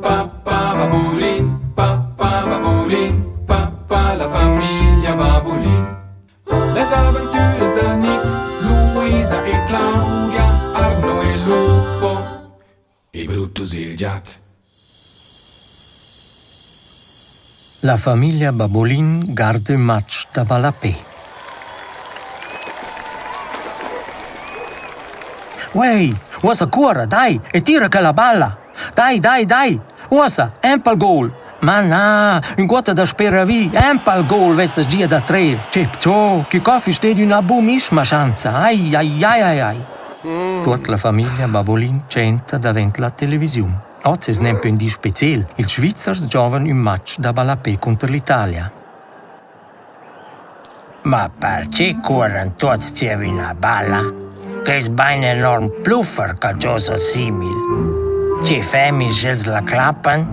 pa pa babulin, pa pa babulin, pa pa la famiglia Babulin. Las aventuras da Nick, Luisa e Claudia, Arno e Lupo e Brutus il giat. La famiglia Babolin garda ün match da ballapè. Uei, uossa cuorra, dai e tira quella balla! Dai, dai, dai! Uossa, empal gol! Ma na, ünguotta da speravi, empal gol vessas gia da trer! Che pcho, che co füss stet üna bumischma schanza! Ai, ai, ai, ai, ai! Tuot la famiglia Babolin tschenta davent la televisiun. Oz es nempe ün di speciel. Ils Svizzers giovan ün match da ballapè cunter l'Italia. Ma perche cuorran tuots zieva üna balla? Que es bain enorm pluffer qualchosa simil. Che femi sch'els la clappan?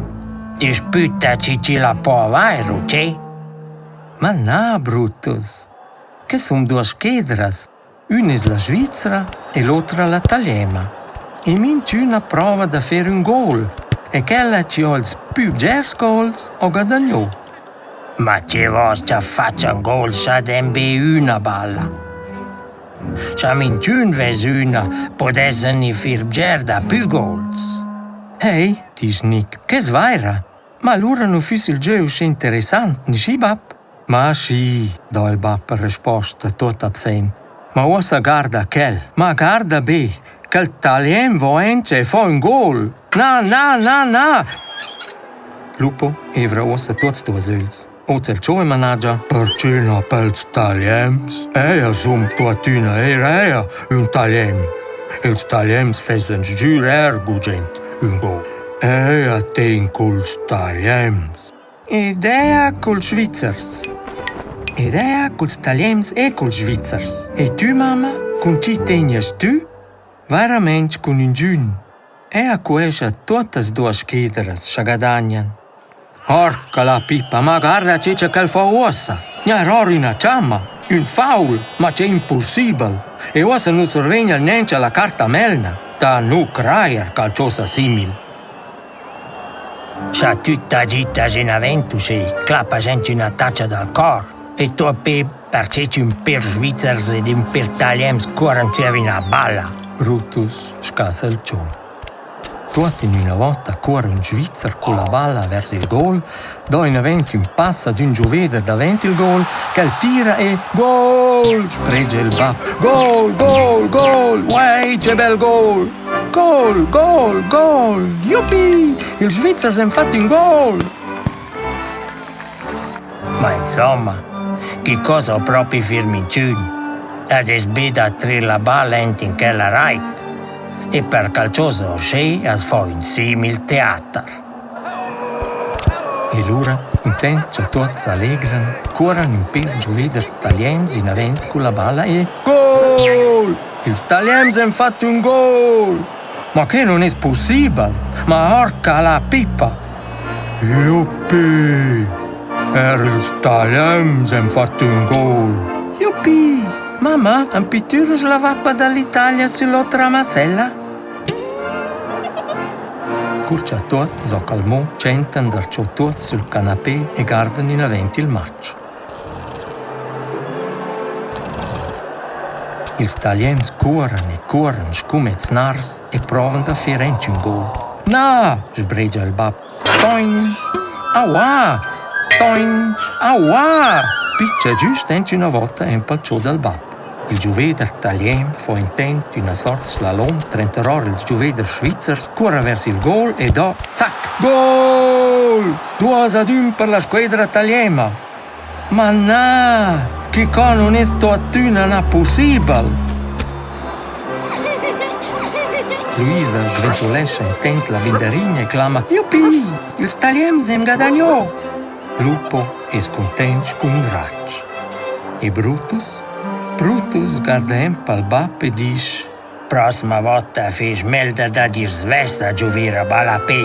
Dispütta chi chi la po avair, u che? Ma na, Brutus, que sun duos schedras. Ün es la Svizra e l'otra la Taliema. E minchüna prova da fer ün gol e quella chi ho ils pü bgers gols ho guadagnò. Ma che vost cha fatschan gols scha den be üna balla? Scha minchün vess üna, pudessan i fer bger dapü gols. Hey, disch Nick, que es vaira. Ma alura nu füss il gieu usché interessant, nischi bap? Ma schi, do il bap per resposta tuot absent. Ma uossa guarda quel, ma guarda be, quel talien vo aint e fa ün gol. Na, na, na, na! Lupo evra uossa tuots duos ögls. Oz el cho e managia, perche na pels taliens? Eir sun tuottüna eir eir ün talien. Ils taliens fessen sgür eir gugent ün gol. Eir tegn culs taliens. Idea culs Svizzers. Idea culs Taliens e culs Svizzers. E tü, mamma, cun chi tegnas tü? Vairamaing cun ingün. Ea cuescha tuottas duos schedras, scha gadagnan. Porca la pippa, ma guarda che cha quel fa uossa. Gnarò üna chamma, ün faul, ma che impussibel. E uossa nu survegna gnanca la carta melna. Da nu crajer qualchosa simil. Scha tü t'agitas inavant uschè, clappas aint üna tacha dal cor e tuot be perche ch'ün pêr Svizzers ed ün pêr Talians cuorran zieva üna balla. Brutus scassa il cho. Tuot in üna vota cuorra ün Svizzer culla balla vers il gol, do inavant ün pass ad ün gioveder davent il gol, quel tira e gol! sbregia il bap. Gol, gol, gol! Uei, che bel gol! Gol, gol, gol! Juppie! Ils Svizzers han fatg in gol! Ma insomma, che cosa ho propi fir minchün? Ad es be da trer la balla aint in quella rait. E per qualchosa uschè as fo ün simil teater. E lura, intant cha tuots s'allegran, cuorran ün pêr giuveders talians inavant culla balla e gol! Ils Talians han fat ün gol! Ma que nun es pussibel! Ma orca la pippa! Juppi! Er ils Talians han fat ün gol! Juppi! Mamma, am pittüras la vappa da l'Italia süll'otra massella? Cur cha tuot s'ho calmò, tschentan darcho tuots sül canapè e guardan inavant il match. Ils Taliens cuorran e cuorran scu mezs nars e provan da fer aint ün gol. Na, sbregia il bap. Toin! Aua! Toin! Aua! Piccha güst aint üna vota empal cho dal bap. Il giuveder talien fo intent üna sort slalom tranter ils giuveders svizzers, cuorra vers il gol e do zac, gol! Duos ad ün per la squadra taliena. Ma na, quicò nun es tuottüna na pussibel. Luisa sventulescha intant la binderina e clama Juppie, ils Taliens han guadagnò. Lupo es cuntent scu ün ratsch. E Brutus? Brutus guarda emp al bap e disch Prossima vota fais melder dad ir svess a giuver a ballapè.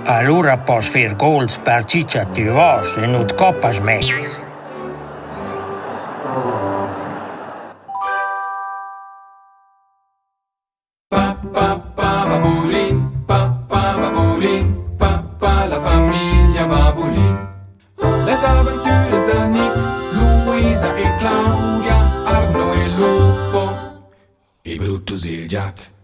Alura pos fer gols per chi cha tü vosch e nu't coppas mez. Pa pa pa babulin, pa pa babulin, pa. Luisa e Claudia, Arno e Lupo e Brutus il giat.